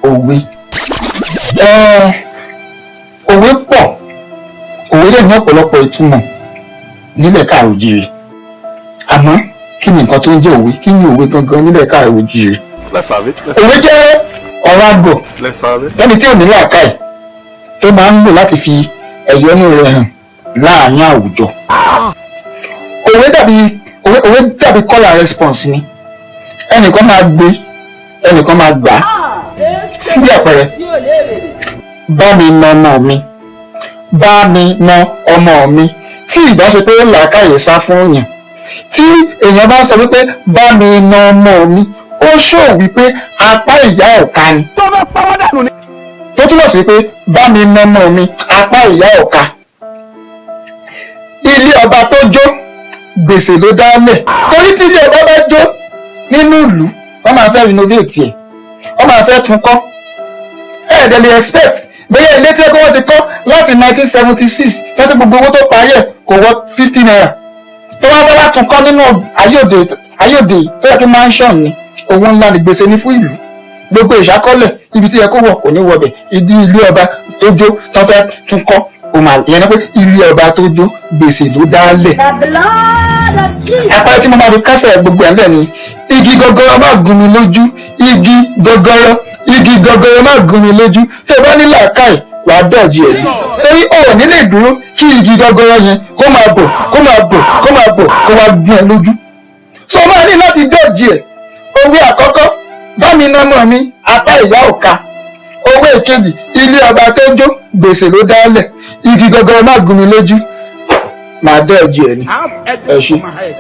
Òwe. Òwe pọ̀, òwe lè ní ọ̀pọ̀lọpọ̀ ìtumọ̀ nílẹ̀ káàró jíire. Àmọ́ kí ni nǹkan tó ń jẹ́ òwe? Kí ni òwe gangan nílẹ̀ káàró jíire? Let's have it. Let's, Òwe jẹ́ ọ̀rọ̀ àgọ̀ let's have it. lẹ́ni tí ò ní làákàyè tó máa ń lò láti fi ẹ̀yọ́nú rẹ̀ hàn láàárín àwùjọ. Òwe dàbí call and response ni. Ẹnìkan máa gbé, ẹnìkan máa gbà á. Fún bí àpẹẹrẹ, "Bá mi na ọmọ mi, bá mi na ọmọ mi." Tí ìbá ṣe pé làákàyè sá fún èèyàn, tí èèyàn bá ń sọ wípé "bá mi na ọmọ mi", ó ṣòwò wípé apá ìyá ò ká ni, tó túmọ̀ sí pé "bá mi na ọmọ mi", apá ìyá ò ká. "Ilé ọba tó jó, gbèsè ló dálẹ̀." Torí tí ilé ọba bá jó nínú ìlú, wọ́n máa fẹ́ renovate ẹ̀, wọ́n máa fẹ́ tún kọ́. Ẹ̀ẹ́dẹ̀ lè expect bóyá ilé tí wọ́n ti kọ́ láti 1976, tẹ́tí gbogbo owó tó parí ẹ̀ kò wọ 50 naira, tó wá fẹ́ wá tún kọ́ nínú ayé òde tó yẹ kí mansion ni, owó ńlá ni, gbèsè ní fún ìlú. Gbogbo ìṣàkọọ́lẹ̀ ibi tí yẹ kó wọ̀ kò ní wọbẹ̀. Ìdí ilé ọba tó jó tó fẹ́ tún kọ́, ó máa ìyẹn ni pé ilé ọba tó jó, gbèsè ló dálẹ̀. The blood of Jesus. Àpẹẹrẹ tí mo máa fi kásẹ̀ gbogbo ẹ̀ ńlẹ̀ ni "igi gọgọrọ má gún mi lójú". Igi gọgọrọ, igi gọgọrọ má gún mi lójú. Tó o bá ní làákàyè, wàá dọ̀jì ẹ̀, torí o ò ní lè dúró kí igi gọgọrọ yẹn kó máa bọ̀, kó máa bọ̀, kó máa bọ̀, kó wá gún ẹ lójú. So máa ní láti dọ̀jì ẹ̀. Òwe àkọ́kọ́, "Bá mi ná mọ́ mi", apá ìyá ò ká. Òwe ìkejì, "Ilé ọba tó jó, gbèsè ló dálẹ̀". "Igi gọgọrọ má gún mi lójú", màá dọ̀jì ẹ̀ ni. I have Ẹ headache ṣé. for my head.